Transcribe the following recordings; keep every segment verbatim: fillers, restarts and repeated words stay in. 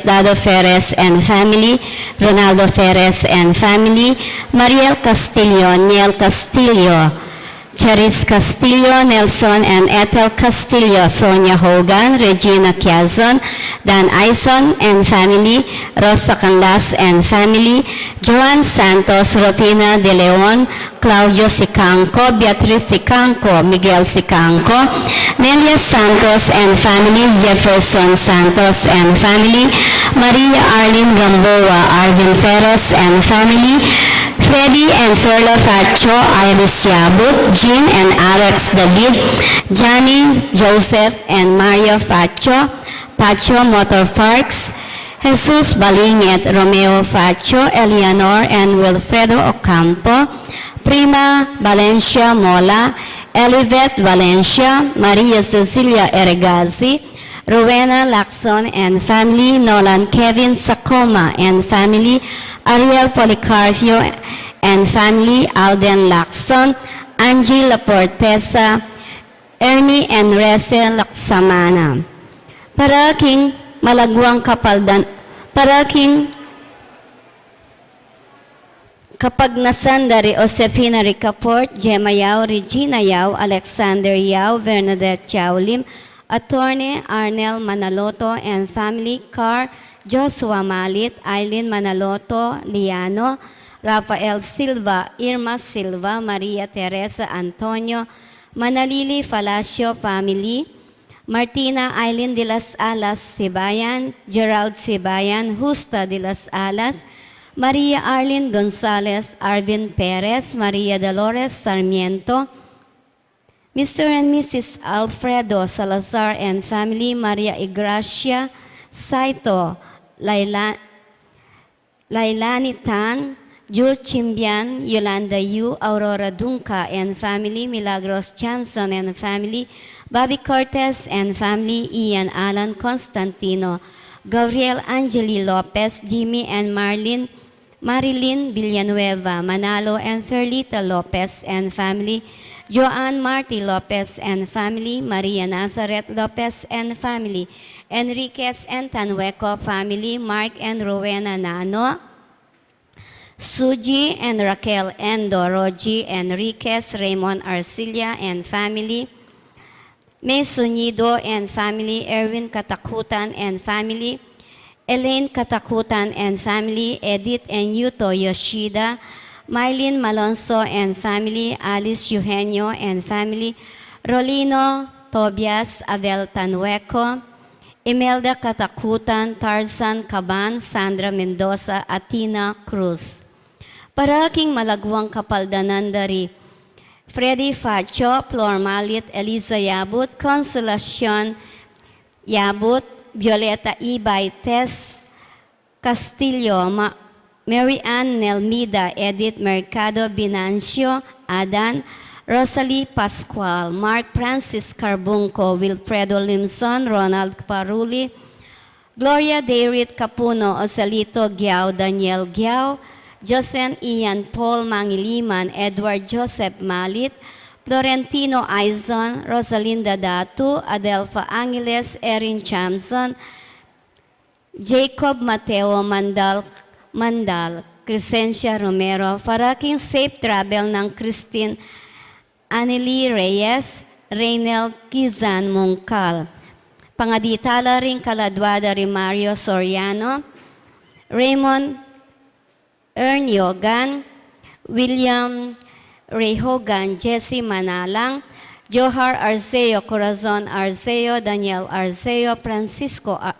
Dado Ferres and family, Ronaldo Ferres and family, Mariel Castillo, Niel Castillo, Charis Castillo, Nelson and Ethel Castillo, Sonia Hogan, Regina Quiazon, Dan Aison and family, Rosa Canlas and family, Joan Santos, Rufina de Leon, Claudio Sicangco, Beatriz Sicangco, Miguel Sicangco, Nelia Santos and family, Jefferson Santos and family, Maria Arlene Gamboa, Arvin Ferres and family, Freddy and Ferla Facho, Iris Yabut, Jean and Alex David, Johnny, Joseph and Mario Facho, Pacho Motor Parks, Jesus Balinget, Romeo Facho, Eleanor and Wilfredo Ocampo, Prima Valencia Mola, Elivet Valencia, Maria Cecilia Eregazi, Rowena Lacson and family, Nolan Kevin Sacoma and family, Ariel Policarpio and family, Alden Lacson, Angie Laportesa, Ernie and Rese Laksamana. Para king malagwang kapaldan, para king kapagnasan da ri Josefina Ricaport, Gemma Yao, Regina Yao, Alexander Yao, Bernadette Chaulim, Attorney Arnel Manaloto and family, Car Joshua Malit, Eileen Manaloto, Liano, Rafael Silva, Irma Silva, Maria Teresa Antonio, Manalili Falacio family, Martina Eileen de las Alas Sibayan, Gerald Sibayan, Justa de las Alas, Maria Arlene Gonzalez, Arvin Perez, Maria Dolores Sarmiento, Mister and Missus Alfredo Salazar and family, Maria Igracia Saito, Laila, Lailani Tan, Jul Chimbian, Yolanda Yu, Aurora Dunca and family, Milagros Johnson and family, Bobby Cortez and family, Ian Alan Constantino, Gabriel Angeli Lopez, Jimmy and Marlin, Marilyn Villanueva, Manalo and Ferlita Lopez and family, Joanne Marty Lopez and family, Maria Nazareth Lopez and family, Enriquez and Tanweco family, Mark and Rowena Nano, Suji and Raquel Endo, Roji Enriquez, Raymond Arcilla and family, May Sunido and family, Erwin Katakutan and family, Elaine Katakutan and family, Edith and Yuto Yoshida, Mylene Malonzo and family, Alice Eugenio and family, Rolino Tobias, Abel Tanweco, Imelda Katakutan, Tarzan Caban, Sandra Mendoza, Athena Cruz. Para king malagwang kapaldanan da ri Freddy Facho, Flor Malit, Eliza Yabut, Consolacion Yabut, Violeta Ibay, Tess Castillo, Ma-, Mary Ann Nelmida, Edith Mercado, Binancio Adan, Rosalie Pascual, Mark Francis Carbunco, Wilfredo Limson, Ronald Paruli, Gloria Dayrit Capuno, Ocelito Giao, Daniel Giao, Josen Ian Paul Mangiliman, Edward Joseph Malit, Florentino Aizon, Rosalinda Datu, Adelfa Angeles, Erin Chamson, Jacob Mateo Mandal, Mandal, Crescencia Romero, para king safe travel nang Christine Anili Reyes, Reynel Kizan Mungkal. Pangadi tala ring kaladwa da ri Mario Soriano, Raymond Ern Yogan, William Ray Hogan, Jesse Manalang, Johar Arceo, Corazon Arceo, Daniel Arceo, Francisco Ar-,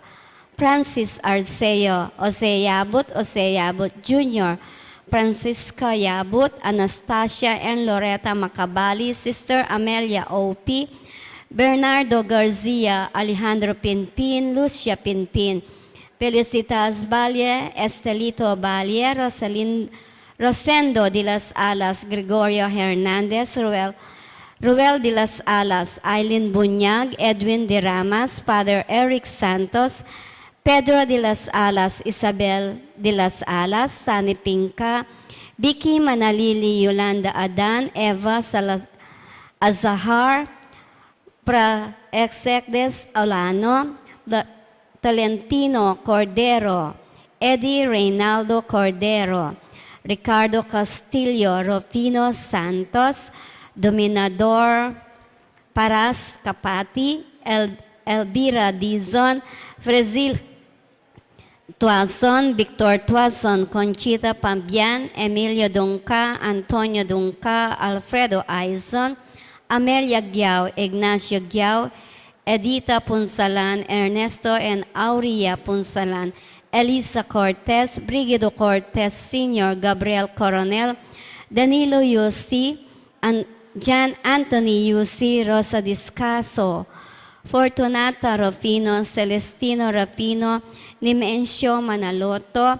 Francis Arceo, Jose Yabut, Jose Yabut Junior, Francisca Yabut, Anastasia and Loretta Macabali, Sister Amelia O P, Bernardo Garcia, Alejandro Pinpin, Lucia Pinpin, Felicitas Balle, Estelito Balle, Rosalin-, Rosendo de las Alas, Gregorio Hernandez, Ruel, Ruel de las Alas, Aileen Bunyag, Edwin de Ramas, Father Eric Santos, Pedro de las Alas, Isabel de las Alas, Sani Pinca, Vicky Manalili, Yolanda Adan, Eva Salaz-, Azahar, Pra Exedes Olano, Bla-, Tolentino Cordero, Eddie Reynaldo Cordero, Ricardo Castillo Rufino Santos, Dominador Paras Capati, El-, Elvira Dizon, Frezil Tuason, Victor Tuason, Conchita Pambian, Emilio Dungca, Antonio Dungca, Alfredo Aizon, Amelia Giao, Ignacio Giao, Edita Punsalan, Ernesto and Aurea Punsalan, Elisa Cortez, Brigido Cortez Senior, Gabriel Coronel, Danilo Yusi, An-, John Anthony Yusi, Rosa Discaso, Fortunata Rufino, Celestino Rufino, Nimencio Manaloto,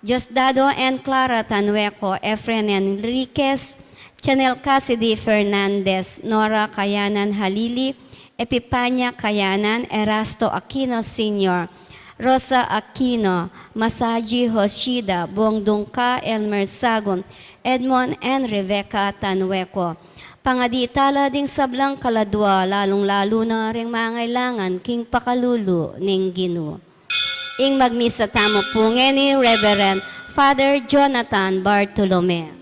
Diosdado and Clara Tanueco, Efren Enriquez, Chanel Cassidy Fernandez, Nora Kayanan Halili, Epipania Kayanan, Erasto Aquino Senior, Rosa Aquino, Masaji Hoshida, Bong Dungca, Elmer Sagun, Edmond and Rebecca Tanueco. Pangadi tala ding sablang kaladua, lalung-lalu na ring mangailangan king pakalulu ning Ginu. Ing magmisa tamu pu ngeni, Reverend Father Jonathan Bartolome.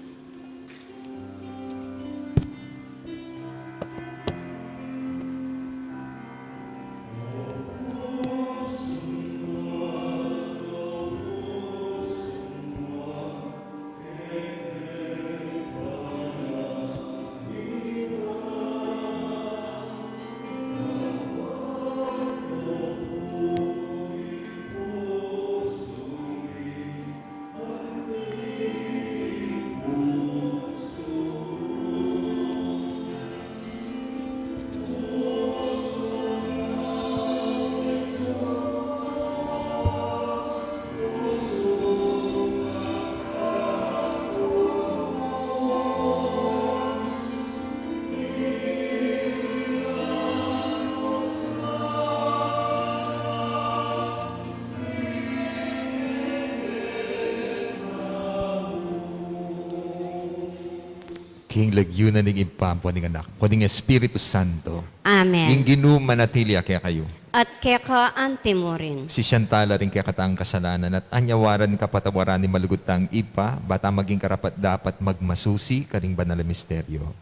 King lagyu na ning Ibpa, ampo ning Anak, ampo ning Espiritu Santo. Amen. Ing Ginu manatili ya kekayu. At keka antimurin. Sisian tala ring kekatang kasalanan at anyawaran kapatawaran ning malugud tang Ibpa, ba tang maging karapat-dapat magmasusi karing banal a misteryo.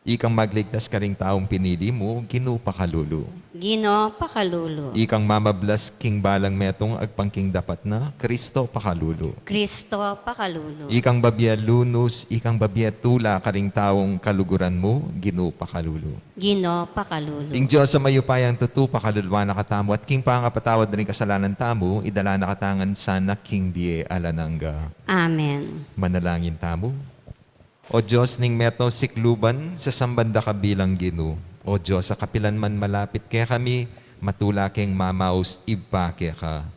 Ikang magligtas karing taung pinili mu, Ginu pakalulu. Ginu pakalulu. Ikang mamablas king balang metung agpang king dapat na, Kristo pakalulu. Kristo pakalulu. Ikang babie lunus, ikang babie tula karing taung kaluguran mu, Ginu pakalulu. Ginu pakalulu. Ing Dios a mayupayang tutu pakaluluan na katamu at king pangapatawad ring kasalanan tamu, idala na katamu ngan sana king bie alang angga. Amen. Manalangin tamu. O Dios ning meto sikluban, sasamban da ka bilang Ginu. O Dios a kapilan man malapit kekami, matula keng mamaus Ibpa keka.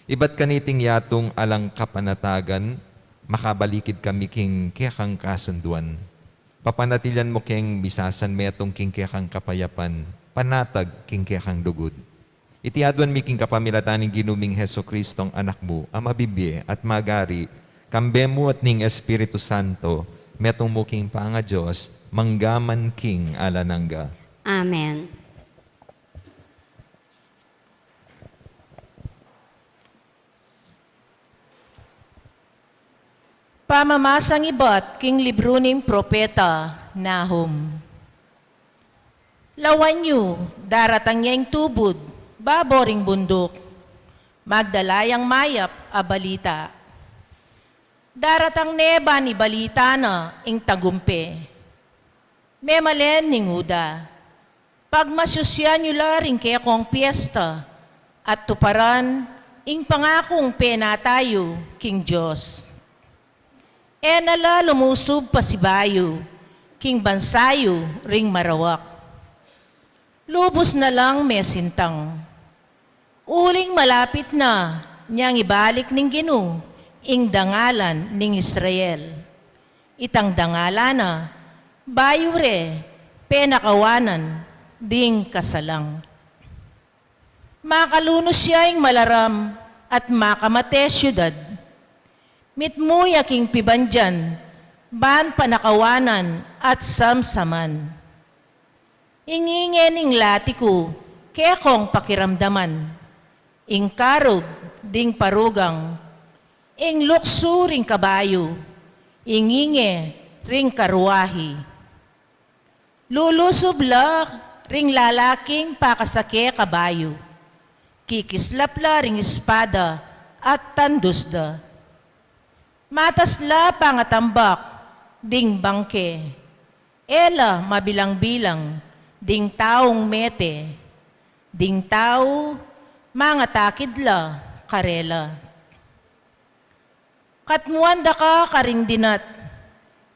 Ibat kaniting yatung alang kapanatagan, makabalikid kami king kekang kasunduan. Papanatilian mu keng misasan metung king kekang kapayapan, panatag king kekang lugud. Iti aduan mi king kapamilatan ning Ginu ming Jesucristong Anak mu, a mabibie at magari, kambe mu at ning Espiritu Santo, metung mu king pangaDios, mangga man king alang angga. Amen. Pamamasang ibat king libru ning propeta Nahum. Lawan yu, daratang ya ing tubud, babo ring bunduk, magdala yang mayap a balita. Daratang ne ban ibalita na ing tagumpe. Memalen ning Juda, pagmasusian yu la ring kekong piesta, at tuparan ing pangakung penata yu king Dios. E na la lumusub pasibayu king bansa yu ring marawak. Lubus na lang mesintang. Uling malapit na nyang ibalik ning Ginu ing dangalan ning Israel. Itang dangalan na, bayu re penakawanan ding kasalang. Makalunus ya ing malaram at makamate siudad. Mitmu ya king pibandian ban panakawanan at samsaman. Ing ingeni ning lati ku, kekong pakiramdaman. ing karug ding parugang, ing luksu ring kabayu, ing inge ring karuahi. Lulusub la ring lalaking pakasake kabayu, kikislap la ring espada at tandus da. Matas la pangatambak ding bangke, e la mabilang-bilang ding taung mete, ding tau mangatakid la karela. Katmuan da ka karing dinat,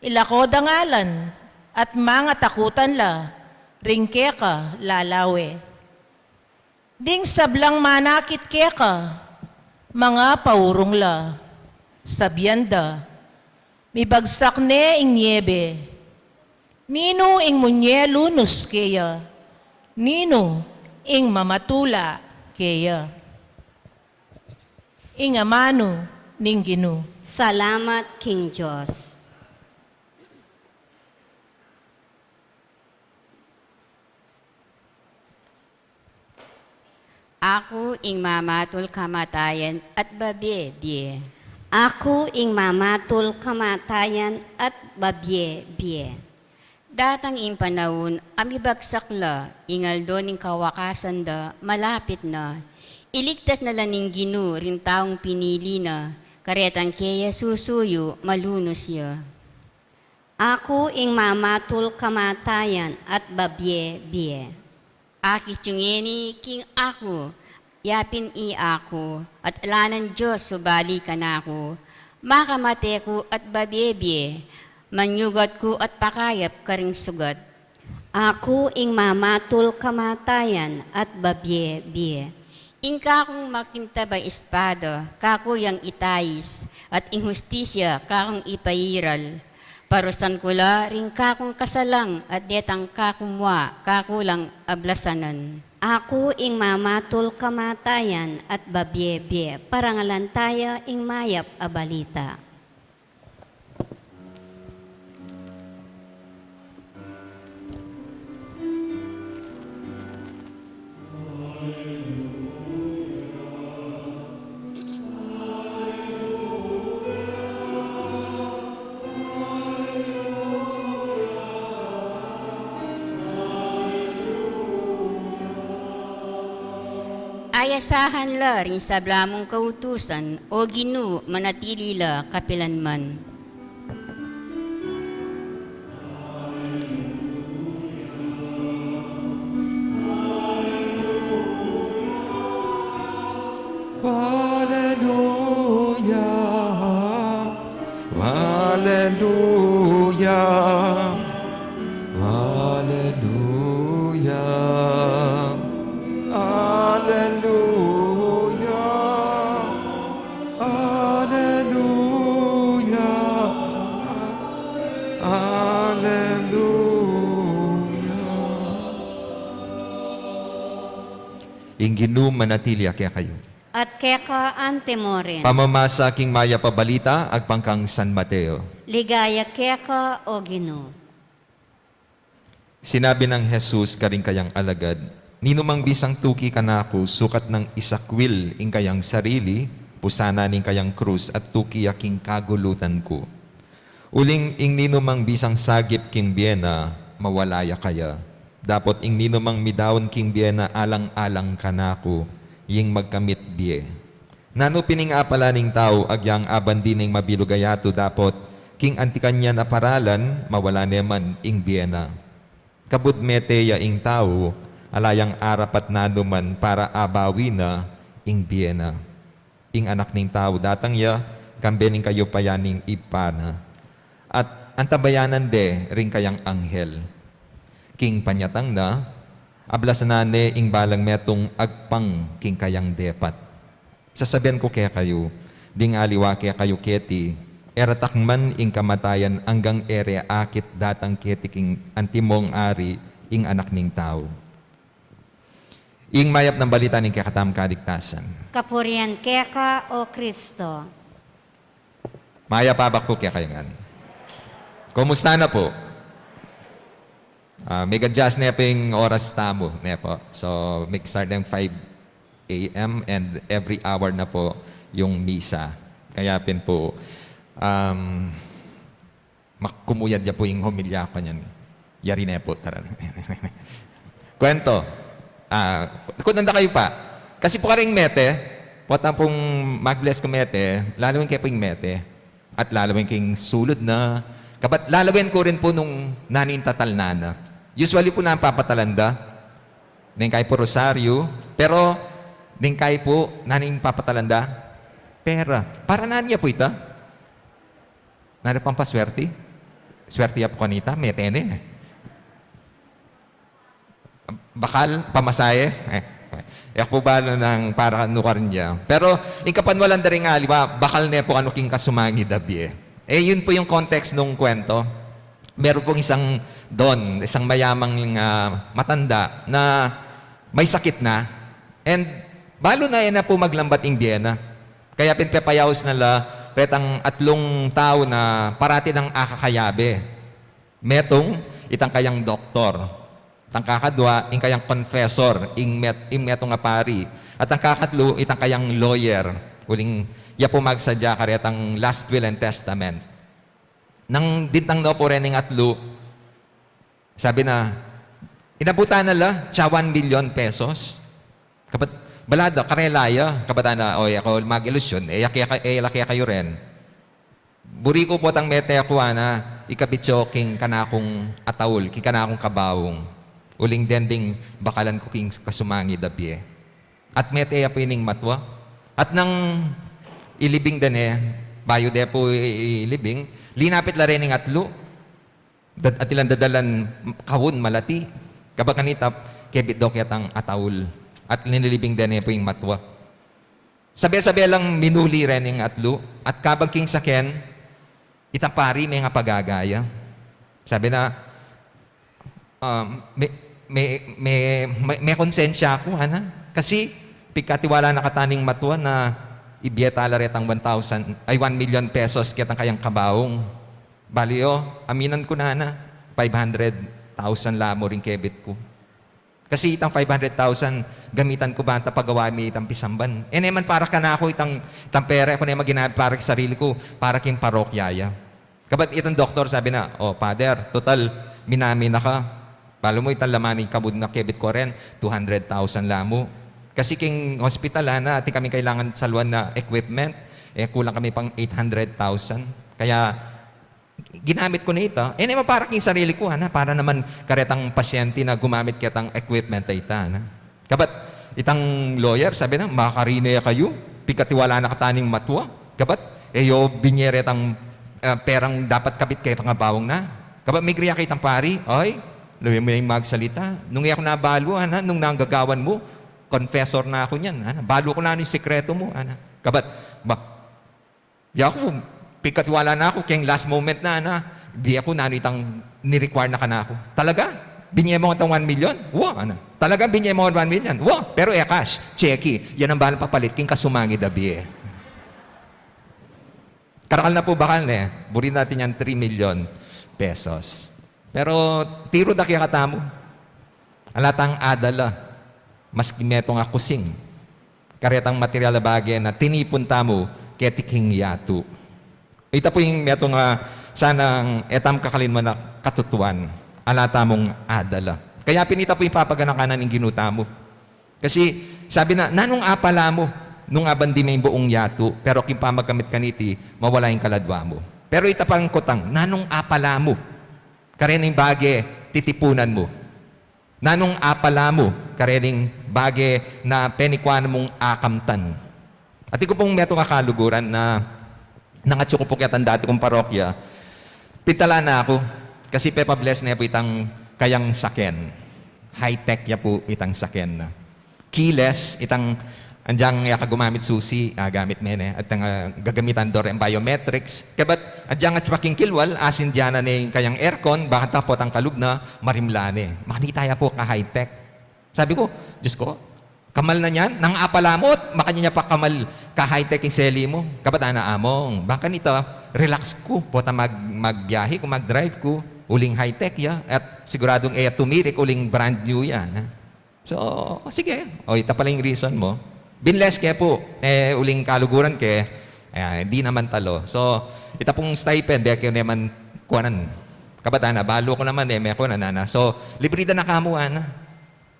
ilako da ngalan at mangatakutan la ring keka lalawe. Ding sablang manakit keka, mangapaurung la, sabian da, mibagsak ne ing niebe. Ninu ing munye lunus keya? Ninu ing mamatula keya? Ing amanu ning Ginu. Salamat king Dios. Aku ing mamatul kamatayan at babie bie. Aku ing mamatul kamatayan at babie bie. Datang ing panaun a mibagsak la, ing aldo ning kawakasan da malapit na. Iligtas na la ning Ginu ring taung pinili na, karetang keya susuyu malunus ya. Aku ing mamatul kamatayan at babie bie. Akit yu ngeni king aku, yapin i aku, at ala nang Dios subali kanaku. Makamate ku at babie bie, manyugat ku at pakayap karing sugat. Aku ing mamatul kamatayan at babie bie. Ing kakung makintab a espada kaku yang itais, at ing hustisya kakung ipairal. Parusan ku la ring kakung kasalang at detang kaku mua kaku lang ablasanan. Aku ing mamatul kamatayan at babie bie, parangalan taya ing mayap a balita. Ayasahan la ring sabla mung kautusan, O Ginu, manatili la kapilan man. Aleluya, aleluya, aleluya, aleluya. Aleluya. Aleluya. Ing Ginu manatili ya kekayu. At keka anti mu rin. Pamamasa king mayap a balita agpang kang San Mateo. Ligaya keka, O Ginu. Sinabi nang Jesus karing kayang alagad, "Ninumang bisang tuki kanaku, sukat nang isakwil ing kayang sarili, pusanan ing kayang krus at tuki ya king kagulutan ku. Uling ing ninumang bisang sagip king bie na, mawala ya kaya. Dapot ing ninumang midaun king bie na alang-alang kanaku, ing magkamit bie." Nanu pin ing apala ning tau agyang abandi neng mabilug a yatu dapot king anti kanyan a paralan mawala ne man ing bie na? Kabud mete ya ing tau, ala yang arapat nanu man para abawi na ing bie na. Ing Anak ning Tau datang ya kambe ning kayupayan ning Ibpa na. At antabayanan de ring kayang anghel. King panyatang na, ablasanan ne ing balang metung agpang king kayang depat. Sasabian ku kekayu, ding aliwa kekayu keti, e ra takman ing kamatayan anggang e re akit datang keti king antimong ari ing Anak ning Tau. Ing mayap nang balita ning kekatamung kaligtasan. Kapurian keka, O Kristo. Mayap a abak pu kekayu ngan. Kumusta na pu? Ah, mig-adjust ne pu ing oras tamu, ne pu? So, mig-start ne ing five. A M and every hour na po yung misa. Kaya pin po, um, mak-, kumuyad ya po yung homilya ko niyan. Yari na po, tara. Kwento. Ah, kunanda kayo pa. Kasi po karing mete, po tang pong mag-bless ku mete, lalo yung kayo po yung mete. At lalo yung king sulud na. Kapat lalo yung ku rin po nung nanu yung tatalnan na. Usually po na ang papatalanda. Neng kayo po rosaryo. Pero neng kayo po nanu yung papatalanda. Pera. Para nanu ya po ita? Nanu pang paswerte? Swerte ya po kanita. Mete ne. Bakal, pamasahe. Eh, e ku balu nung para nukarin ya. Pero ing kapanwalan da ring aliwa, bakal ne po kanu king kasumangid a bie. E, yun po yung context nung kwento. Meron pong isang don, isang mayamang, ah, matanda na may sakit na. And balu na, e na po maglambat ing bie na. Kaya pin pepayaus na la retang atlung tau na parati nang akakayabe. Metung, itang kayang doktor. Itang kakadwa, ing kayang confessor, ing met-, ing metung a pari. At ang kakatlu, itang kayang lawyer. Uling ya po magsadya karetang last will and testament. Nang dintang na po ren ing atlu, sabi na, inabutan na la, tsa one million pesos. Kabat, balada, karela ya, kabat ana, o, e ku mag-ilusyon, e, ya ke-, e, la kekayu ren. Buri ku potang mete ku, ana, ikabit yu king kanakung ataul, king kanakung kabaung. Uling deng bakalan ku king kasumangid a bie. At mete ya pu ining matwa. At nang ilibing da ne, bayu de pu i-, ilibing, linapit la ren ing atlu. Dat-, at ilan dadalan kaun malati. Kabat kanita, kebit do ketang ataul. At linilibing da ne pu ing matwa. Sabe-sabe lang minuli ren ing atlu. At kabang king saken, itang pari mengapagaga ya. Sabi na, um, me, me, me, me, mekonsensya ku, ana. Kasi, pigkatiwala na kataning matwa na ibie tala retang one thousand, ay, one million pesos ketang kayang kabaung. Bali, o, aminan ku na, ana, five hundred thousand la mu ring kebit ku. Kasi itang five hundred thousand, gamitan ku banta pagawa mi itang pisamban. E ne man para kanaku itang, itang pera, e ku ne man ginamit para king sarili ku, para king parokya ya. Kabat itang doktor sabi na, "O, Father, total, minami na ka. Balu mu itang laman ning kabud na kebit ku ren, two hundred thousand la mu. Kasi king hospital, ana, atin kaming kailangan saluan na equipment, e, kulang kami pang eight hundred thousand. Kaya, ginamit ku na ita. E ne man para king sarili ku, ana, para naman karetang pasyente na gumamit ketang equipment a ita, ana." Kabat, itang lawyer, sabi na, "Makarine kayu, pigkatiwala na kataning matwa. Kabat, e yu binye retang, ah, perang dapat kabit ketang kabaung na." Kabat, migriya kitang pari, "Ay, luwi mu na ing magsalita. Nung e ku na balu, ana, nung nanggagawan mu, confessor na ku niyan, ana. Balu ku na ning sikretu mu, ana." Kabat, ba, Ya ku, pikatiwala na ku, keng last moment na, ana, bie ku nanu itang ni-require na kanaku. "Talaga? Binye mu itang one million?" "Wa," ana. "Talaga binye mu one million?" "Wa, pero e cash, tseki. Yan ang balang papalit king kasumangid a bie." Karakal na pu bakal ne, buri natin yang three million pesos. Pero tiru da kekatamu. Ala tang adala, maski metung a kusing, karetang material a bage na tinipun tamu keti king yatu. Ita pu ing metung a sanang e tamu kakalinwan a katutuan. Ala tamung adala. Kaya pin ita pu ing papaganaka na ning Ginu tamu. Kasi sabi na, "Nanung apala mu nung aban dime ing buung yatu, pero king pamagkamit kaniti, mawala ing kaladwa mu?" Pero ita pang kutang, "Nanung apala mu kareng bage titipunan mu? Nanung apala mu kareng bage na penikuan mung akamtan?" Atin ku pung metung a kaluguran na nangatsu ku pu ketang dati kung parokya, pintala na ku, kasi pepa-bless ne pu itang kayang saken. High-tech ya pu itang saken na. Keyless, itang agyang e ka gumamit susi, ah, gamit me ne, at ang, ah, gagamitan do ring biometrics. Kabat, agyang atsu pa king kilwal, asin dyan na ne ing kayang aircon, bang ata potang kalub na, marimla ne. Makanita ya pu ka high-tech. Sabi ku, "Diyos ku, kamal na niyan, nang apala mu, makanyan ya pa kamal ka high-tech ing seli mu." Kabat ana, "Among, bang kanita, relax ku, pota mag-, magbiyahe ku, mag-drive ku, uling high-tech ya, at siguradung e ya tumirik, uling brand new ya, na." So, "O, sige, o, ita pala ing reason mu." Binles ke pu, e, uling kaluguran ke, e, di naman talo. So, ita pung stipend, e, ke naman kuanan. Kabatan na, balu ku naman, e, me kuanan na. So, libre da na kamu, ana.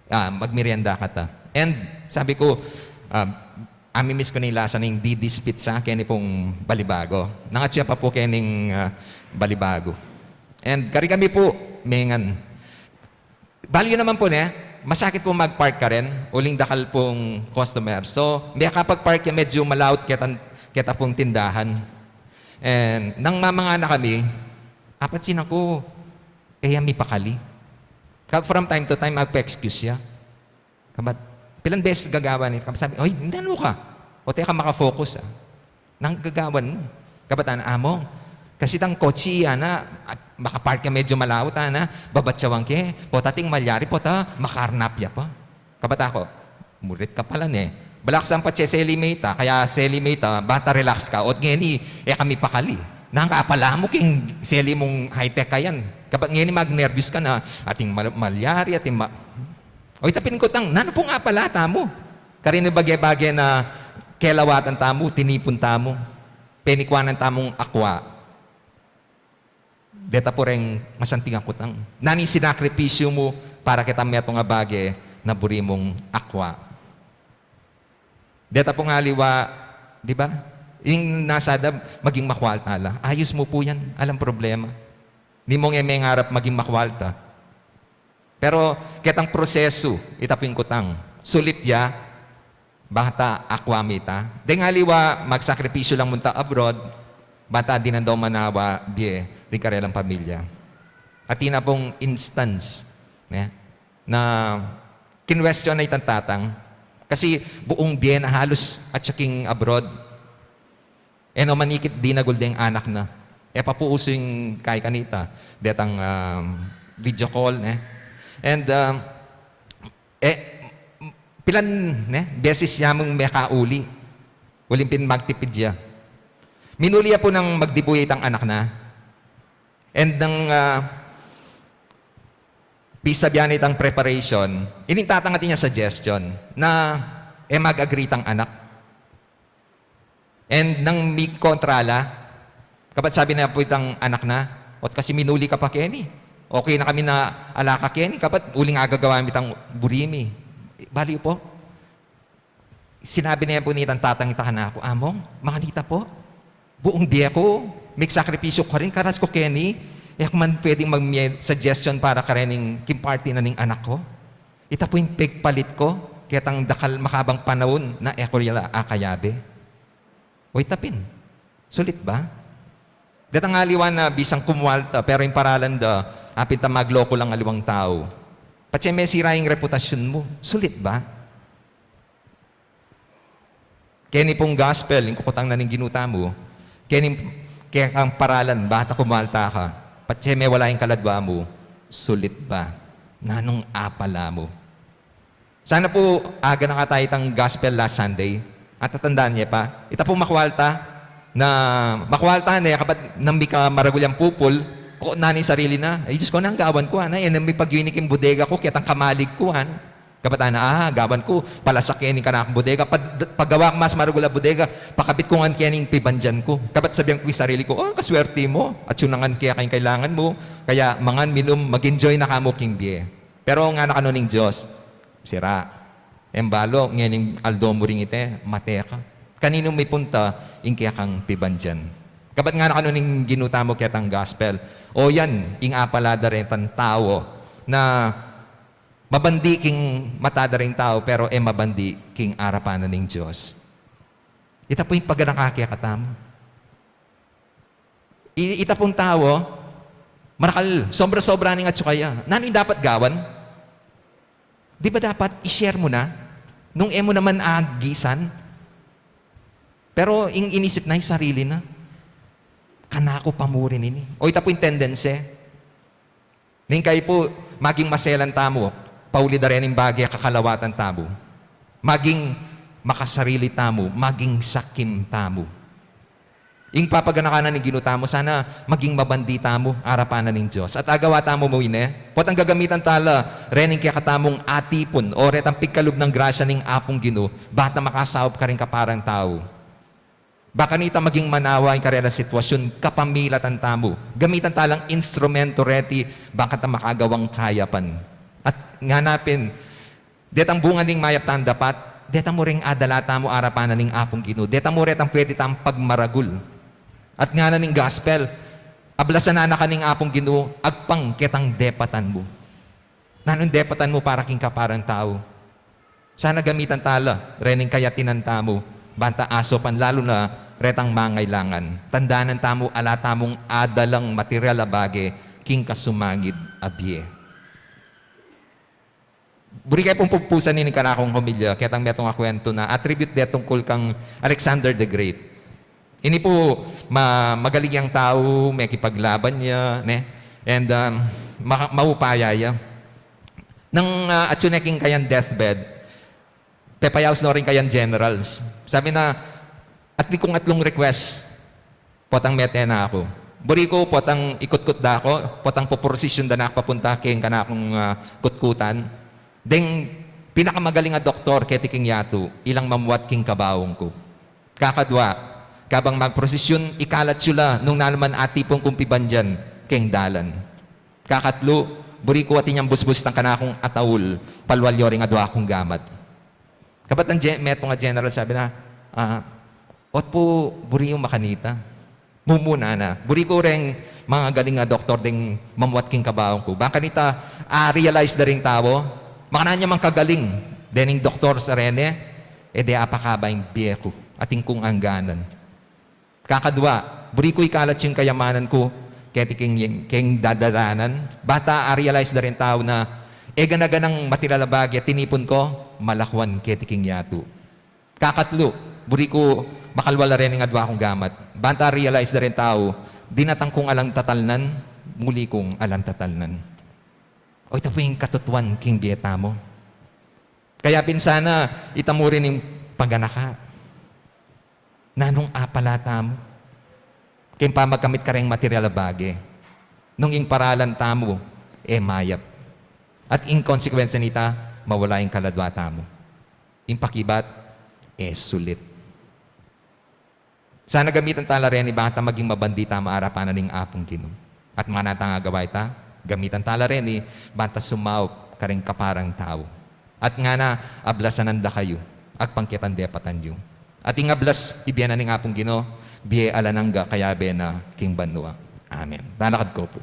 A, magmerienda kata. And sabi ku, a, amimiss ku ne ing lasa ning didispitsa keni pung balibago. Nangatsu ya pa pu kening, a, balibago. And kari kami pu, mengan. Balu yu naman pu, ne, masakit pu mag-park karin, uling dakal pung customer. So, mekapag-park ya medyu malaut keta, keta pung tindahan. And nang mamanga na kami, apansin ku, e ya mipakali. Ka-, from time to time, magpa-excuse ya. Kabat, pilan beses gagawan ini. Kabat sabi, "Oy, nanu ka? O, teka, maka-focus, a. Nanu gagawan mu?" Kabat, "Among, kasi itang kotse, ana, at makapark ya medyu malaut, ana, babatyawan ke, pota ating malyari, pota makarnap ya pa." Kabat aku, "Murit ka pala, ne. Balak sang patse seli me ita, kaya seli me ita, bata relax ka, ot ngeni, e ka mipakali. Nanu ka apala mu king seli mung high-tech kayan? Kabat ngeni magnerbiyus ka na, ating mal-, malyari, ating ma-," O, ita pin kutang, nanu pung apala tamu? Karing bage-bage na kelawatan tamu, tinipun tamu, penikuanan tamung akwa. Deta pu reng masanting a kutang. Nanu ing sinakripisyu mu para ketang metung a bage na buri mung akwa? Deta pung aliwa, di ba? Ing nasa da, maging makwalta la. Ayus mu pu yan, alang problema. Ni mung e mengarap maging makwalta. Pero ketang prosesu, ita pin kutang, sulit ya, bang ta akwa me ita. Deng aliwa, magsakripisyu lang munta abroad, bang ta dinan da manawa bie ring karelang pamilya. Atin na pung instance, ne, na kinwestiyon na itang tatang, kasi buung bie na halus atyu king abroad. E no manikit dinagul deng anak na. E pa pu usu ing kaya kanita, detang, um, video call, ne? And, um, e, pilan, ne, beses ya mung mekauli. Uling pin magtipid ya. Minuli ya pu nang magdibu ya itang anak na. And nang, ah, pisabyan itang preparation, ining tatang atin ya suggestion na e mag-agree itang anak. And nang mikontra la, kabat sabi na pu itang anak na, "Ot kasi minuli ka pa keni. Okay na kami na ala ka keni, kabat uling agagawa mi itang buri mi." Balu yu pu? Sinabi na pu nitang tatang ita kanaku, "Among, makanita pu. Buung bie ku, migsakripisyu ku karin, karas ku keni, e ku man pwedeng magmie suggestion para kareng king party na ning anak ku. Ita pu ing pigpalit ku ketang dakal makabang panaun na e ku rila akayabe." O, ita pin, sulit ba? Detang aliwa na bisang kumwalta, pero ing paralan da, apin ta magloko lang aliwang tau. Patse mesira ing reputasyun mu, sulit ba? Keni pung gospel, ing kukutang na ning Ginu tamu, keni kekang paralan, bata kumwalta ka, patse mewala ing kaladwa mu, sulit ba? Nanung apala mu? Sana pu, aganaka tamu itang gospel last Sunday. At tatandaan ye pa, ita pung makwalta, na makwalta ne, kabat nang mika maragul yang pupul, kukutnan ne ing sarili na, "Ay, Diyos ku, nanu ing gawan ku, ana, e na mipagyu ini king bodega ku, ketang kamalig ku, ana." Kabat ana, "Ah, gawan ku, palasak keni ing kanakung bodega, pag-, pagawa kung mas maragul a bodega, pakabit ku ngan keni ing pibandian ku." Kabat sabian ku king sarili ku, "O, kaswerte mu, atyu na ngan keka ing kailangan mu, kaya mangan, minum, mag-enjoy na kamu king bie." Pero ngana kanu ning Dios, "Sira, e mu balu, ngening aldo mu ring iti, mate ka. Kaninu mipunta ing kekang pibandian?" Kabat ngana kanu ning Ginu tamu ketang gospel, "O yan, ing apala da retang tau na mabandi king mata da ring tau, pero e mabandi king arapan na ning Dios." Ita pu ing paganaka kekatamu. I-, ita pung tau, marakal, sobra-sobra ning atsu kaya. Nanu ing dapat gawan? Di ba dapat i-share mu na? Nung e mu naman agisan. Pero ing inisip na, ing sarili na. Kanaku pa mu rin ini. O, ita pu ing tendency. Ning kayi pu, maging maselan tamu, pauli da rening bage kakalawatan tamu. Maging makasarili tamu, maging sakim tamu. Ing papaganakan na ning Ginu tamu, sana maging mabandi tamu arapan na ning Dios. At agawa tamu mu ini, potang gagamitan tala rening kekatamung atipun o retang pigkalub nang grasya ning Apung Ginu, bang ta makasaup karing kaparang tau. Bang kanita maging manawa ing karelang sitwasyun kapamilatan tamu. Gamitan talang instrumento reti, bang kata makagawang kayapan. At ngana pin, detang bunga ning mayap tang dapat, deta mu reng adala tamu arapan na ning Apung Ginu, deta mu retang pwede tang pagmaragul. At ngana ning gospel, ablasan na ka ning Apung Ginu, agpang ketang depatan mu. Nanung depatan mu para king kaparang tau? Sana gamitan tala rening kayatinan tamu, bang ta asupan lalu na retang mangailangan. Tandanan tamu, ala tamung adalang material a bage king kasumangid a bie. Buri ke pung pupusan ini kanakung homilya, ketang metung a kwentu na attribute de tungkul kang Alexander the Great. Ini pu, ma-, magaling yang tau, mekipaglaban ya, ne? And, um, ma-, maupaya ya. Nang, ah, atyu ne king kayang deathbed, pepayaus no ring kayang generals. Sabi na, "Atin kung atlung request, potang mete na ku. Buri ku, potang ikutkut da ku, potang poprosesyon da na ku papunta king kanakung, ah, kutkutan. Deng pinakamagaling a doktor keti king yatu, ilang mamuat king kabaung ku. Kakadwa, kabang magprosesyon, ikalat yu la nung nanuman atipun kung pibandian king dalan. Kakatlu, buri ku atin yang busbus tang kanakung ataul, palual yu ring adwa kung gamat." Kapatang gen-, metung a general, sabi na, "Ah, ot pu, buri yung makanita. Mumuna na. Buri ku reng magaling a doktor deng mamuat king kabaung ku. Bang kanita, ah, realize da ring tau, makanyan ya mang kagaling dening doktor sa reni, e de apakaba ing bie ku, atin kung angganan. Kakadwa, buri ku ikalat yung kayamanan ku keti king, king dadalanan. Bang ta a-realize da ring tau na e gana-ganang material a bage tinipun ku, malakwan keti king yatu. Kakatlu, buri ku makalwal la rening adwa kung gamat. Bang ta a-realize da ring tau, dinatang kung alang tatalnan, muli kung alang tatalnan." O, ita pu ing katutuan king bie tamu. Kaya pin sana, ita mu rin ing paganaka. Nanung apala tamu king pamagkamit kareng material a bage, nung ing paralan tamu e mayap, at ing konsekwensya nita, mawala ing kaladwa tamu, ing pakibat e sulit. Sana gamitan tala reni bang ta maging mabandi tamu arapan na ning Apung Ginu. At manatang agawa ita, gamitan tala reni bang ta sumaup karing kaparang tau. At ngana, "Ablasan da kayu agpang ketang depatan yu." At ing ablas, ibie na ning Apung Ginu, bie alang angga kayabe na king banua. Amen. Talakad ko pu.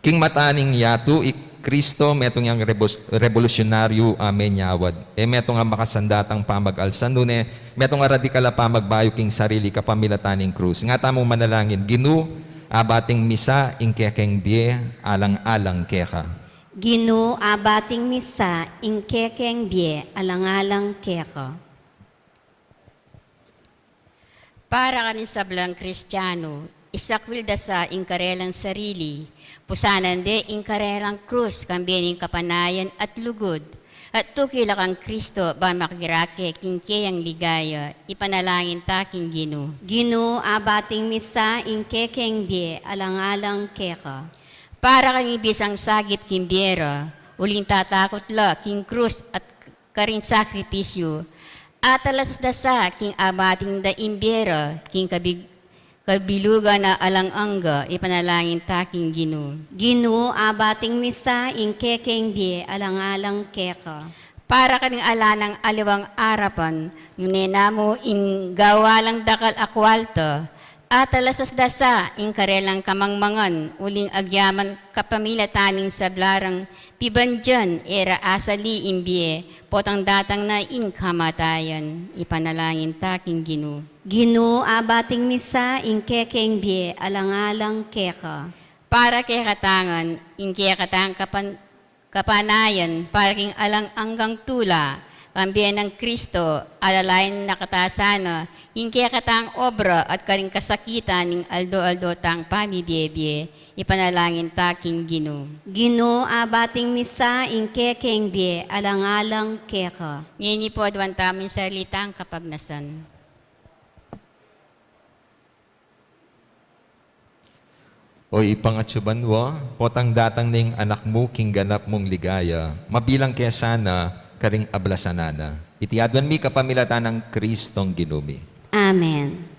King mata ning yatu, i Kristo metung yang rebus-, rebolusyonaryu a menyawad. E metung a makasandatang pamag-alsa, nune metung a radikal a pamagbayu king sarili kapamilatan ning krus. Nga tamung manalangin, "Ginu, abating misa ing kekeng bie alang-alang keka." Ginu, abating misa ing kekeng bie alang-alang keka. Para karing sablang Kristiano, isakwil da sa ing karelang sarili, pusanan de ing karelang krus, kambe ning kapanayan at lugud, at tuki la kang Kristo bang makirake king keyang ligaya, ipanalangin ta king Ginu. Ginu, abating misa ing kekeng bie alang-alang keka. Para karing bisang sagip king bie ra, uling tatakut la king krus at karing sakripisyu, atalas da sa king abating da ing bie ra king kabig-, kabilugan a alang angga, ipanalangin ta king Ginu. Ginu, abating misa ing kekeng bie alang-alang keka. Para karing ala nang aliwang arapan, nune na mu ing gawa lang dakal a kwalta, atalas da sa ing karelang kamangmangan, uling agyaman kapamilatan ning sabla rang pibandian, e ra asali ing bie, potang datang na ing kamatayan, ipanalangin ta king Ginu. Ginu, abating misa ing kekeng bie alang-alang keka. Para kekatangan, ing kekatang kapan-, kapanayan, para king alang anggang tula, kambe nang Kristo, alalayan na kata sana ing kekatang obra at karing kasakitan ning aldo-aldo tang pamibie-bie, ipanalangin ta king Ginu. Ginu, abating misa ing kekeng bie alang-alang keka. Ngeni pu, aduan tamu ing sarili tang kapagnasan. O Ibpang atsu banua, potang datang ne ing Anak mu king ganap mung ligaya, mabilang ke sana karing ablasan na. Iti aduan mi kapamilatan nang Kristong Ginu mi. Amen.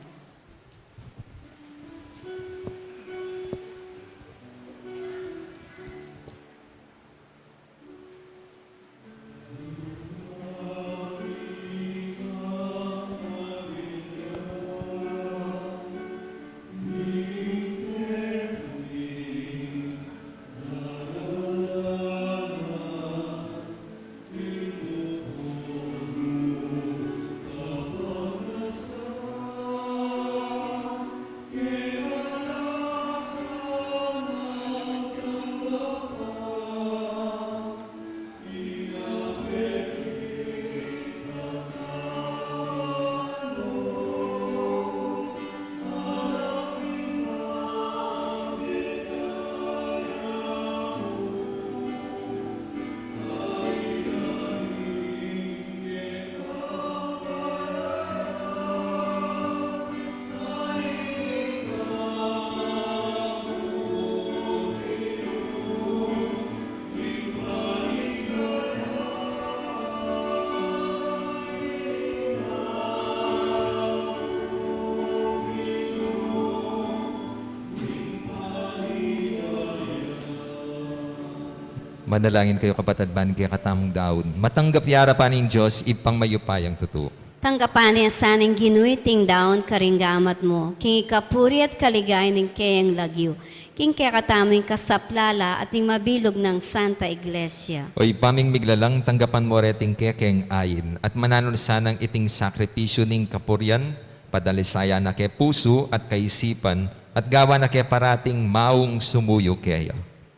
Manalangin kayu, kapatad, ban ing kekatamung daun matanggap ya king arapan ning Dios, Ibpang mayupayang tutu. Tanggapan na sana ning Ginu iting daun karing gamat mu, king ikapuri at kaligayan ning keyang lagyu, king kekatamung kasaplalan at ning mabilug nang Santa Iglesia. O Ibpa ming miglalang, tanggapan mu reting kekeng ain, at mananu na sanang iting sakripisyu ning kapurian, padalisayan na ke pusu at kaisipan, at gawan na ke parating maung sumuyu keya.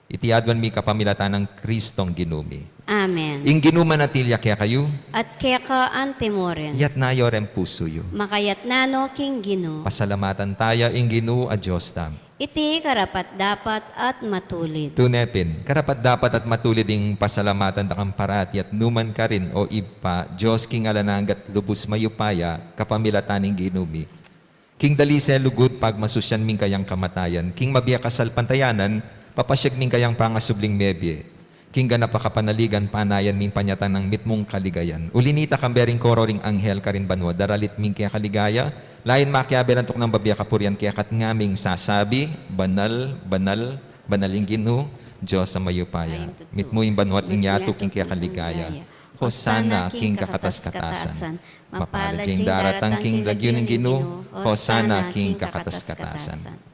Iti aduan mi kapamilatan nang Kristong Ginu mi. Amen. Ing Ginu manatili ya kekayu. At keka antimurin. Iyatas yu reng pusu yu. Makayatas no king Ginu. Pasalamatan taya ing Ginu a Dios tamu. Iti karapat-dapat at matulid. Tune pin, karapat-dapat at matulid ing pasalamatan da kang parati at nukarin man, O Ibpa, Dios king alang angga at lubus mayupaya, kapamilatan ning Ginu mi. King dalise lugud pagmasusyan mi ing kayang kamatayan, king mabie kasalpantayanan, papasyag mi ing kayang pangasubling mebie. King ganap a kapanaligan panayan mi ing panyatang nang mitmung kaligayan. Uli na nita, kambe ring koro ring anghel karin banua, daralit mi ing keka ligaya, lalu na makiabe antuk nang babie kapurian keka at ngaming sasabi, Banal, banal, banal ing Ginu, Dios a mayupaya. Mitmu ing banua at ing yatu king keka ligaya. Hosana king kakatas-katasan. Mapalad ya ing daratang king lagyu ning Ginu. Hosana king kakatas-katasan.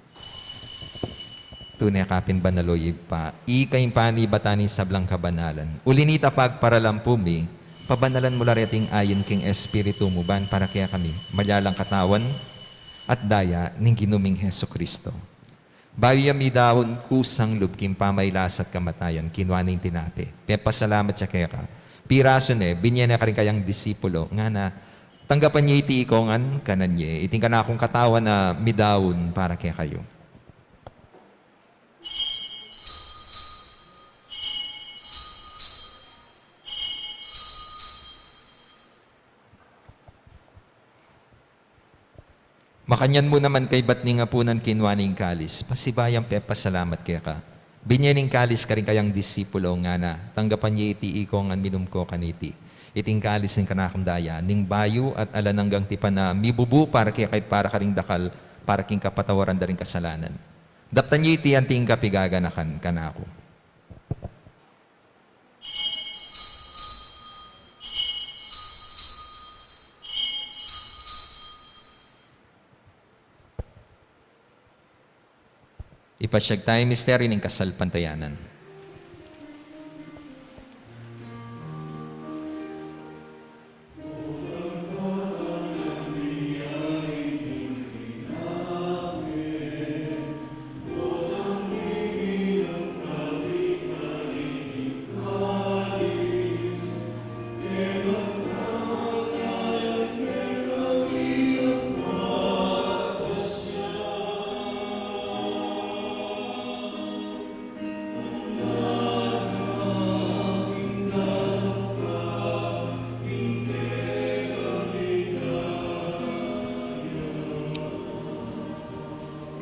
Tune ka pin banal, O Ibpa, ika ing panibatan ning sablang kabanalan. Uli na nita, pagparalampu mi, pabanalan mu la reting ain king Espiritu mu ban para kekami malyalang katawan at daya ning Ginu ming Jesucristo. Bayu ya midaun kusang lub king pamailas at kamatayan, kinua ne ing tinape, pepasalamat ya keka, pirasu ne, binie ne karing kayang disipulo, ngana, Tanggapan ye iti ikayu ngan, kanan ye, iti ing kanakung katawan a midaun para kekayu. Makanyan mu naman, kaybat ning apunan, kinua ne ing kalis, pasibayu yang pepasalamat keka, binie ne ing kalis karing kayang disipulo, ngana, Tanggapan ye iti ikayu ngan, minum ko kaniti, iti ing kalis ning kanakung daya, ning bayu at alang anggang tipan a mibubu para kekayu at para karing dakal, para king kapatawaran da ring kasalanan. Daptan ye iti anti ing kapigaganakan kanaku. Ipasyag taya ing misteryu ning kasalpantayanan.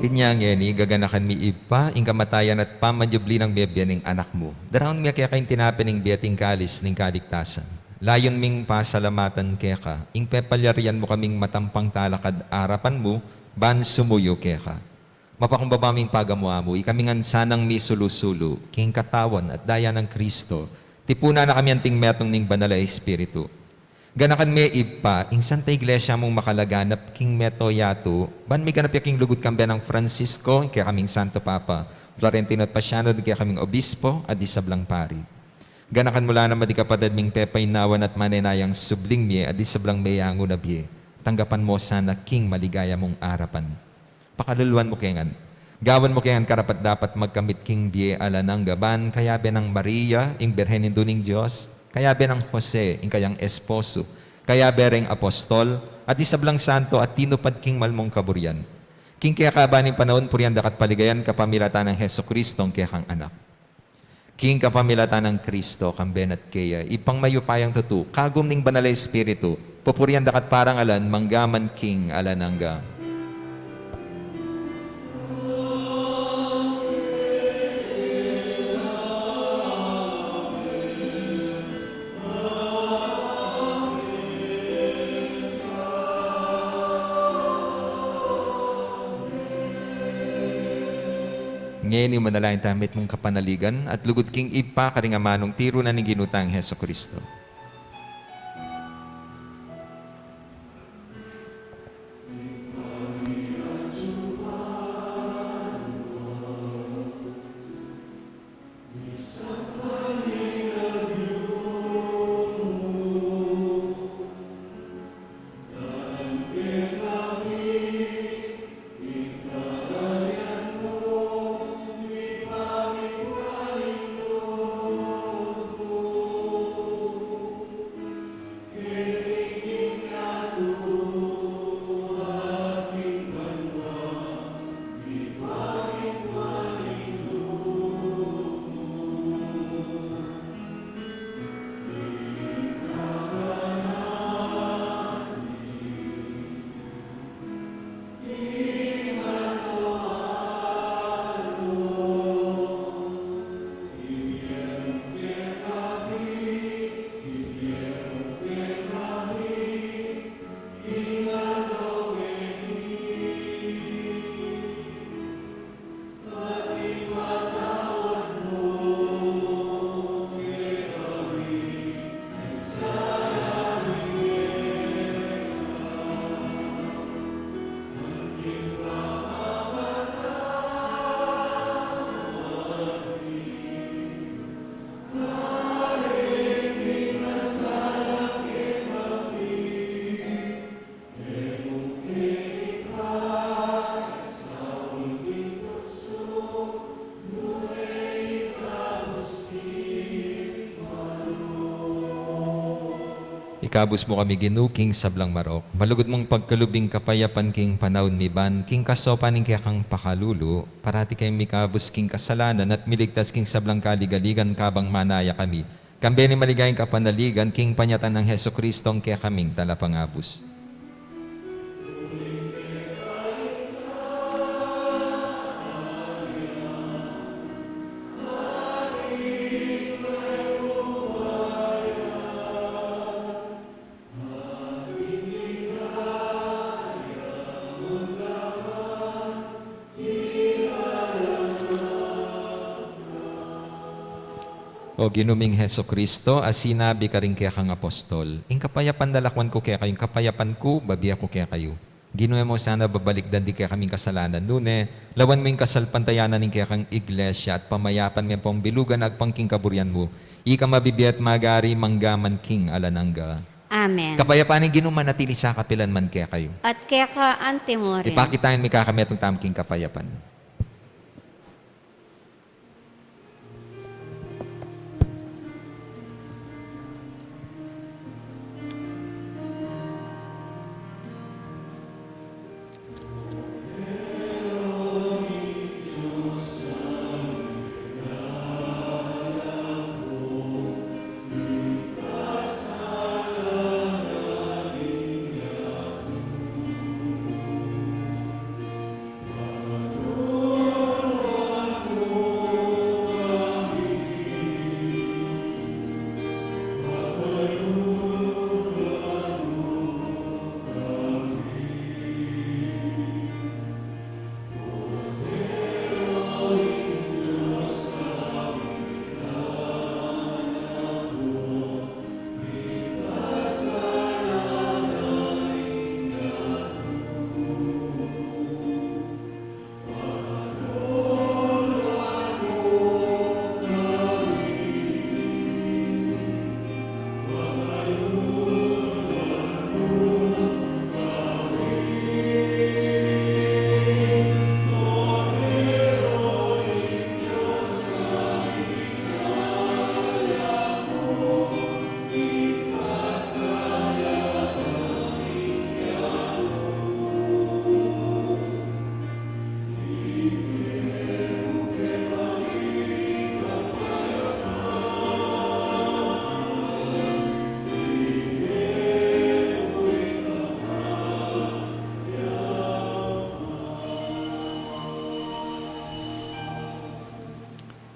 Inya ngeni, gaganakan mi Ibpa, ing kamatayan at pamanyubli nang mebie ning Anak mu. Daraun mi keka ing tinape ning bie at ing kalis ning kaligtasan. Layun ming pasalamatan keka, ing pepalyarian mu kaming matampang talakad arapan mu, ban sumuyu keka. Mapakumbaba ming pagamu-amu, ikami ngan sanang misulu-sulu, king katawan at daya nang Kristo, tipunan na kami anting metung ning Banal a Espiritu. Ganakan me Ibpa, ing Santa Iglesia mung makalaganap king meto yatu, ban miganap ya king lugud kambe nang Francisco, ing kekaming Santo Papa, Florentino at Pasiano, ing kekaming Obispo, at di sablang pari. Ganakan mu la naman di kapatad ming pepainawan at manenayang subling mie, at di sablang meyangu na bie. Tanggapan mu sana king maligaya mung arapan. Pakaluluan mu ke ngan. Gawan mu ke ngan karapat-dapat magkamit king bie alang angga ban kayabe nang Maria, ing Birhen Indu ning Dios, kayabe nang Jose, ing kayang esposo, kayabe ring apostol, at di sablang santo a tinupad king mal mung kaburian. King keka king panaun purian da ka at paligayan kapamilatan nang Jesucristo, ing kekang Anak. King kapamilatan nang Kristo, kambe na at keya, Ibpang mayupayang tutu, kagum ning Banal a Espiritu, pupurian da ka at parangalan, mangga man king alang angga. Ngeni manalangin tamu mitmung kapanaligan at lugud king Ibpa karing amanung tiru na ning Ginu tang Jesucristo. Ikabus mu kami, Ginu, king sablang marok. Malugud mung pagkalub ing kapayapan king panaun mi ban king kasaupan ning kekang pakalulu, parati kami mikabus king kasalanan at miligtas king sablang kaligaligan kabang manaya kami kambe ning maligayang kapanaligan king panyatang nang Jesucristo, ing kekaming Talapangabus. O Ginu ming Jesucristo, a sinabi karing kekang apostol, "Ing kapayapan lalakwan ku kekayu, ing kapayapan ku babie ku kekayu." Ginu, e mu sana babalikdan ding kekaming kasalanan, nune lawan mu ing kasalpantayanan ning kekang Iglesia at pamayapan me pang bilugan agpang king kaburian mu. Ika mabibie at magari mangga man king alang angga. Amen. Kapayapan ning Ginu manatili sa kapilan man kekayu. At keka anti mu rin. Ipakit tamu ing mikakametung tamu king kapayapan.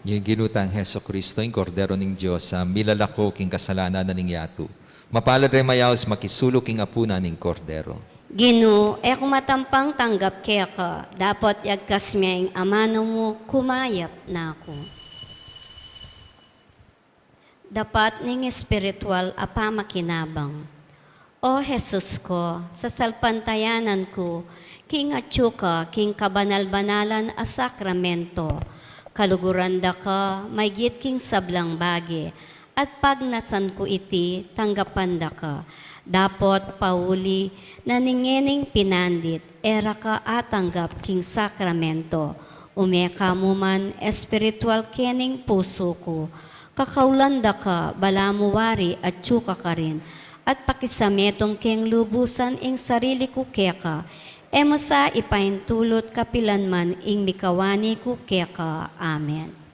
Ing Ginu tang Jesucristo, ing Kordero ning Dios, a milalako king kasalanan na ning yatu. Mapalad ring mayaus makisalu king apunan ning Kordero. Ginu, e ku matampang tanggap keka, dapot yagkas me ing amanu mu, kumayap na ku. Dapat ning espiritual a pamakinabang. O Jesus ko, sasalpantayanan ku king atyu ka king kabanal-banalan a sakramento. Kaluguran da ka maygit king sablang bage, at pagnasan ku iti tanggapan da ka. Dapot pauli na ning ngening pinandit, e ra ka atanggap king sakramento. Ume ka mu man espiritual kening pusu ku. Kakaulan da ka, balamu wari atyu ka karin, at pakisametung keng lubusan ing sarili ku keka, e mu sa ipaintulut kapilan man ing mikawani ku keka. Amen.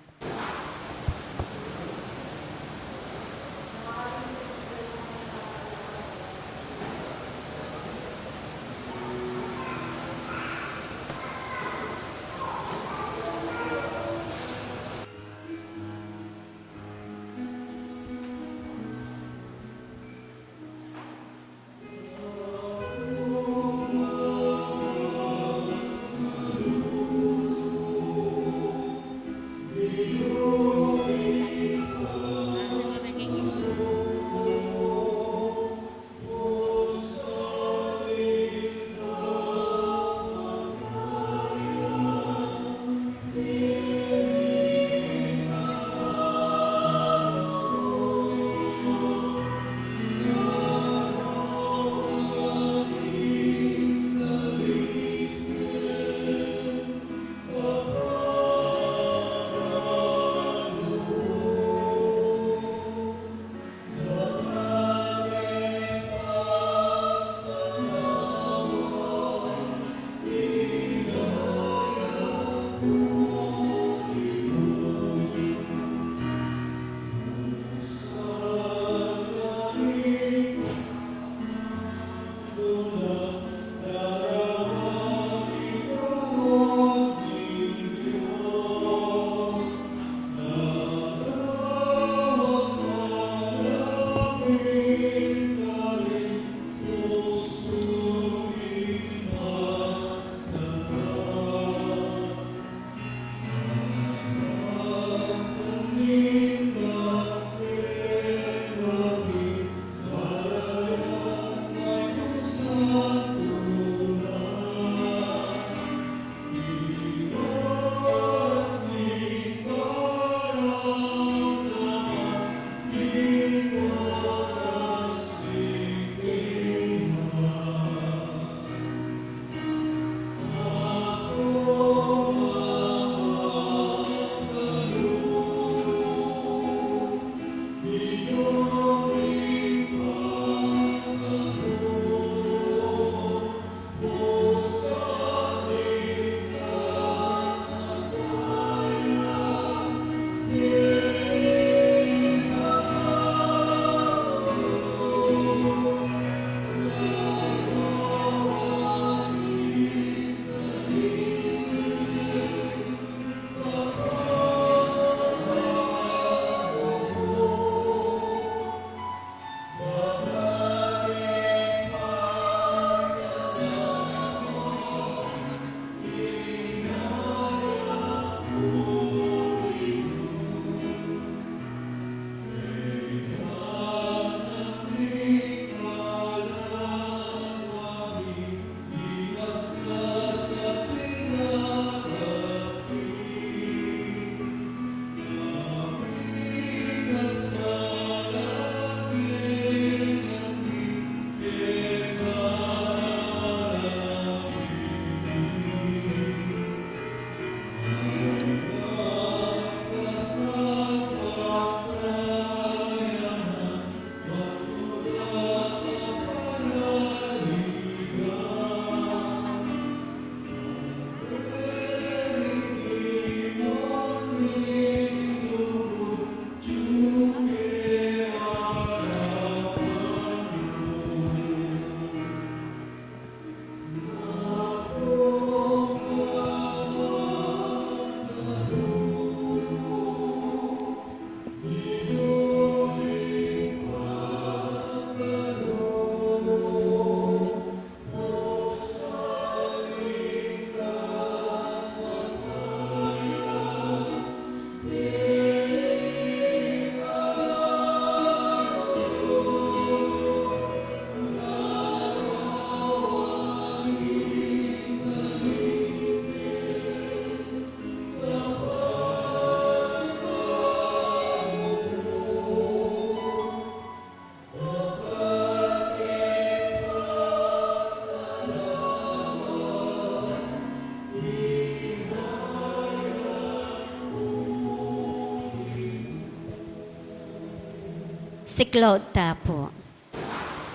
Siklaud ta pu.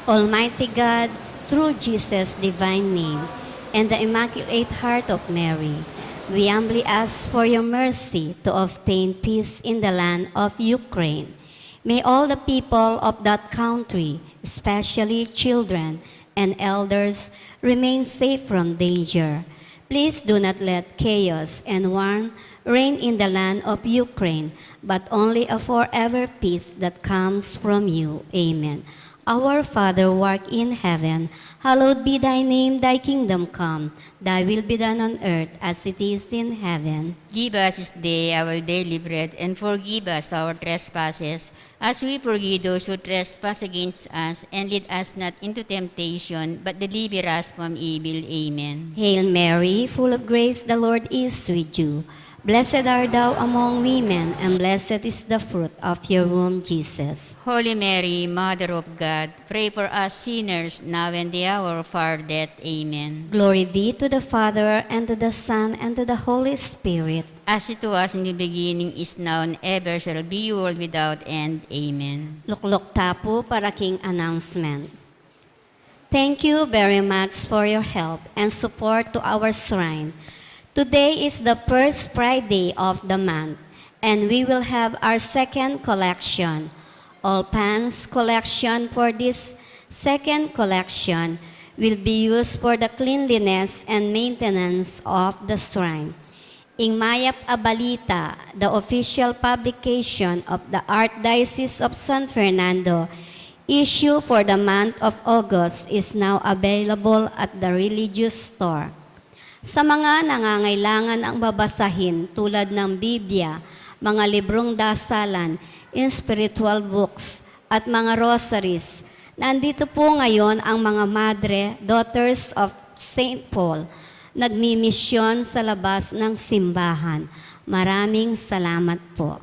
Almighty God, through Jesus' divine name and the Immaculate Heart of Mary, we humbly ask for your mercy to obtain peace in the land of Ukraine. May all the people of that country, especially children and elders, remain safe from danger. Please do not let chaos and war reign in the land of Ukraine, but only a forever peace that comes from you. Amen. Our Father who art in heaven, hallowed be thy name, thy kingdom come, thy will be done on earth as it is in heaven. Give us this day our daily bread, and forgive us our trespasses, as we forgive those who trespass against us, and lead us not into temptation, but deliver us from evil. Amen. Hail Mary, full of grace, the Lord is with you. Blessed art thou among women, and blessed is the fruit of your womb, Jesus. Holy Mary, Mother of God, pray for us sinners, now and the hour of our death. Amen. Glory be to the Father, and to the Son, and to the Holy Spirit. As it was in the beginning, is now, and ever shall be, world without end. Amen. Lukluk ta pu para king announcement. Thank you very much for your help and support to our shrine. Today is the first Friday of the month, and we will have our second collection. All funds collection for this second collection will be used for the cleanliness and maintenance of the shrine. Ing Mayap a Balita, the official publication of the Archdiocese of San Fernando, issue for the month of August, is now available at the religious store. Sa mga nangangailangan ng babasahin tulad ng Biblia, mga librong dasalan, spiritual books, at mga rosaries, nandito po ngayon ang mga Madre, Daughters of Saint Paul, nagmimisyon sa labas ng simbahan. Maraming salamat po.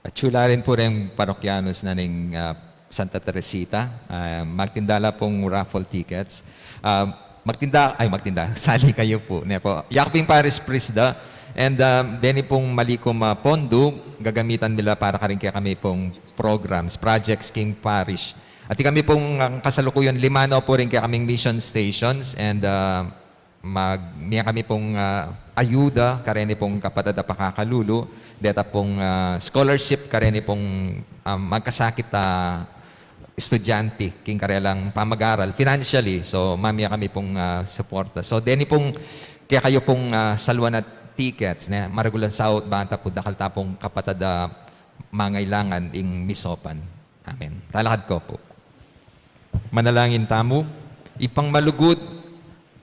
At sula rin po rin parokyanos na ning, ah, Santa Teresita. Ah, magtinda la pong raffle tickets. Ah, magtinda, ay, magtinda, sali kayu pu, ne pu. Yaku pung parish priest da, and, ah, deni pung malikum a pondu, gagamitan mi la para karing kekami pung programs, projects king parish. At kami pung, ah, kasalukuyan lima na pu rin kekaming mission stations, and, ah, mag-, mie kami pung, ah, ayuda kareni pung kapatad a pakakalulu, deta pung, ah, scholarship kareni pung, ah, magkasakit a estudyante king karelang pamag-aral financially. So, mamie kami pung, ah, suporta. So, deni pung kekayu pung, ah, salwan a tickets, ne, maragul a saut banta pu, dakal ta pung kapatad a mangailangan ing misopan. Amen. Talakad ko pu. Manalangin tamu. Ibpang malugud,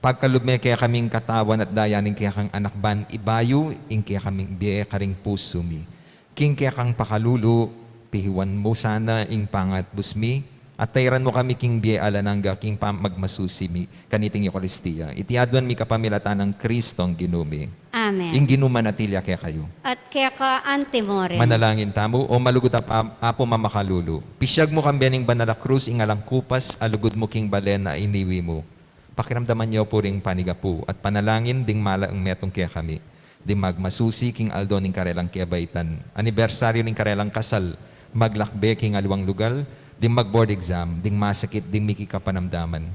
pagkalub me kekaming katawan at daya ning kekang Anak ban ibayu ing kekaming bie karing pusu mi. King kekang pakalulu, pihiwan mu sana ing pangatbus mi, at tairan mu kami king bie alang angga king pamagmasusi mi kaniting Eukaristia. Iti aduan mi kapamilatan nang Kristong Ginu mi. Amen. Ing Ginu manatili ya kekayu. At keka antimurin. Manalangin tamu. O malugud a pa-, Apu mamakalulu, pisyag mu kambe ning banal a krus ing alang kupas a lugud mu king balen a iniwi mu. Pakiramdaman yu pu ring panigapu at panalangin ding malang metung kekami, ding magmasusi king aldo ning karelang kebaitan, anibersaryu ning karelang kasal, maglakbe king aliwang lugal, ding mag-board exam, ding masakit, ding miki kapanamdaman.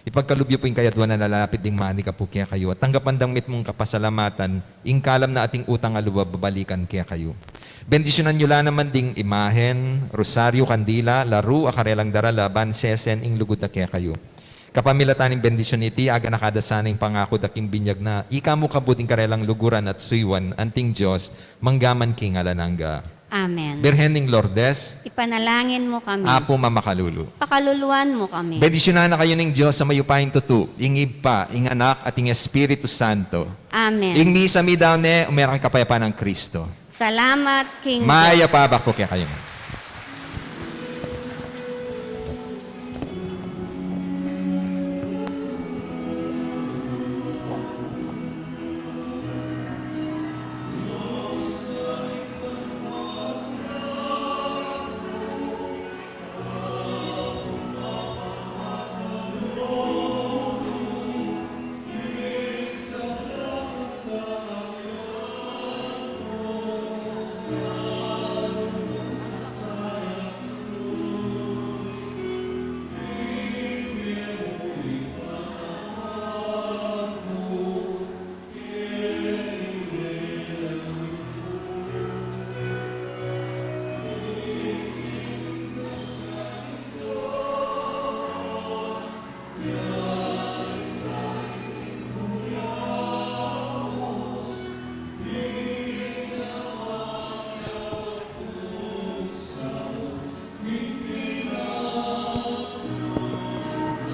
Ipagkalub yu pu ing kayaduan a lalapit ding manigapu kekayu, at tanggapan dang mitmung kapasalamatan ing kalam na ating utang a lub a babalikan kekayu. Bendisyunan yu la naman ding imahen, rosaryu, kandila, laru a karelang darala ban sesen ing lugud da kekayu. Kapamilatan ning bendisyun iti, aganaka da sana ing pangaku da king binyag na ika mu kabud ing karelang luguran at suyuan anting Dios, mangga man king alang angga. Amen. Birhen ning Lourdes, ipanalangin mu kami. Apu mamakalulu, pakaluluan mu kami. Bendisyunan na kayu ning Dios a mayupayang tutu, ing Ibpa, ing Anak, at ing Espiritu Santo. Amen. Ing misa mi daun ne, ume na king kapayapan nang Kristo. Salamat king Dios. Mayap a abak pu kekayu.